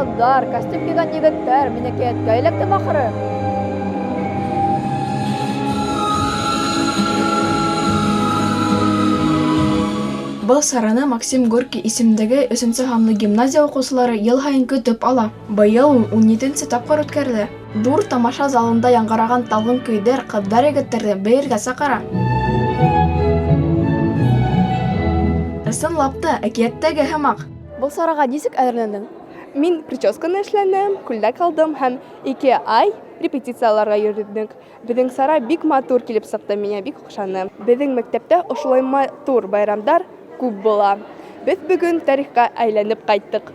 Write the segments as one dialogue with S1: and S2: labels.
S1: ҡыҙҙар, костюм кейгән егеттәр мин әкиәткә эләктем ахыры.
S2: Был сараны Максим Горький исемендәге өсөнсө һанлы гимназия уҡыусылары йыл һайын көтөп ала. Быйыл ул унетенсе тапҡыр үткәрелә. Ҙур тамаша залында яңғыраған талғын көйҙәр ҡыҙҙар-егеттәрҙе бейергә саҡыра. Ысынлап та, әкиәттәге һымаҡ.
S1: Был сараға нисек әҙерләндең?
S3: Мин прическаны эшләнем, күлдәк алдым һәм 2 ай репетицияларға йөрөнөк. Беҙҙең сара бик матур килеп сыҡты, миңә бик оҡшаны. Беҙҙең мәктәптә ошолай матур байрамдар күп була. Беҙ бөгөн тарихҡа әйләнеп ҡайттыҡ.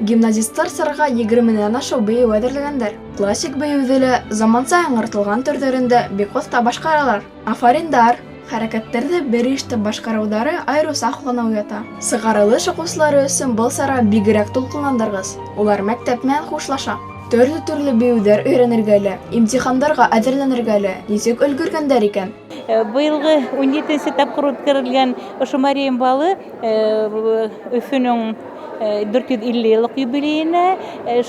S2: Гимназисттар сараға егерменән ашыу бейеү әҙерләгәндәр. Классик бейеүҙе лә, заманса яңыртылған төрҙәрен дә бик оҫта башҡаралар. Афариндар! Хәрәкәттәрҙе бер иштеп башҡарыуҙары айырыуса һоҡланыу уята. Сығарылыш уҡыусылары өсөн был сара бигерәк тулҡынландырғыс. Улар мәктәп менән хушлаша. Төрлө-төрлө бейеүҙәр өйрәнергә лә, имтихандарға әҙерләнергә лә нисек өлгөргәндәр икән?
S4: Быйылғы 17-нсе тапҡыр үткәрелгән ошо Мариин балы Өфөнөң 450 йыллыҡ юбилейенә,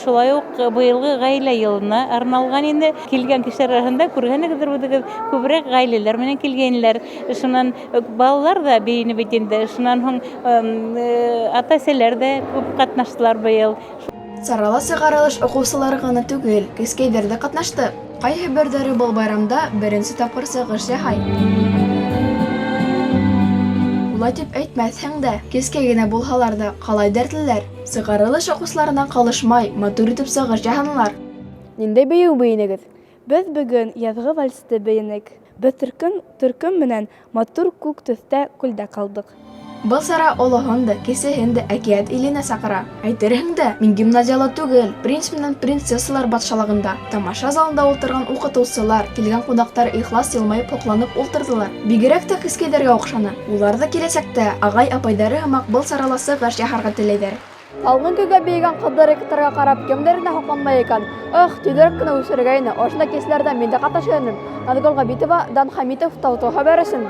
S4: шулай уҡ быйылғы ғаилә йылына арналған инде. Килгән кешеләр араһында күргәнегеҙҙер үҙегеҙ, күберәк ғаиләләр менән килгәйнеләр. Шунан балалар ҙа бейене бит инде. Шунан һуң ата-әсәләр ҙә күп ҡатнаштылар быйыл.
S2: Сарала сығарылыш уҡыусылары ғына түгел, кескәйҙәр ҙә ҡатнашты. Ҡайһы берҙәре был байрамда беренсе тапҡыр сығыш яһай. Улай тип әйтмәҫһең дә, кескәй генә булһалар ҙа ҡалай дәртлеләр. Сығарылыш уҡыусыларынан ҡалышмай, матур итеп сығыш яһанылар.
S1: Ниндәй бейеү бейенегеҙ?
S3: Беҙ бөгөн яҙғы вальсты бейенек. Беҙ төркөм менән матур күк төҫтә күлдәк алдыҡ.
S2: Был сара олоһон да, кесеһен дә әкиәт иленә саҡыра. Әйтерһең дә, мин гимназияла түгел, принц менән принцессалар батшалығында. Тамаша залында ултырған уҡытыусылар, килгән ҡунаҡтар ихлас йылмайып һоҡланып ултырҙылар. Бигерәк тә кескәйҙәргә оҡшаны. Улар ҙа киләсәктә ағай-апайҙары һымаҡ был сарала сығыш яһарға теләйҙәр.
S1: Талғын көйгә бейегән ҡыҙҙар егеттәргә ҡарап кемдәр генә һоҡланмай икән? Эх, тиҙерәк кенә үҫергә ине. Ошондай кисәләрҙә мин дә ҡатнаша инем. Наҙгөл Ғәбитова, Дан Хәмитов, Тау-Тау хәбәр өсөн.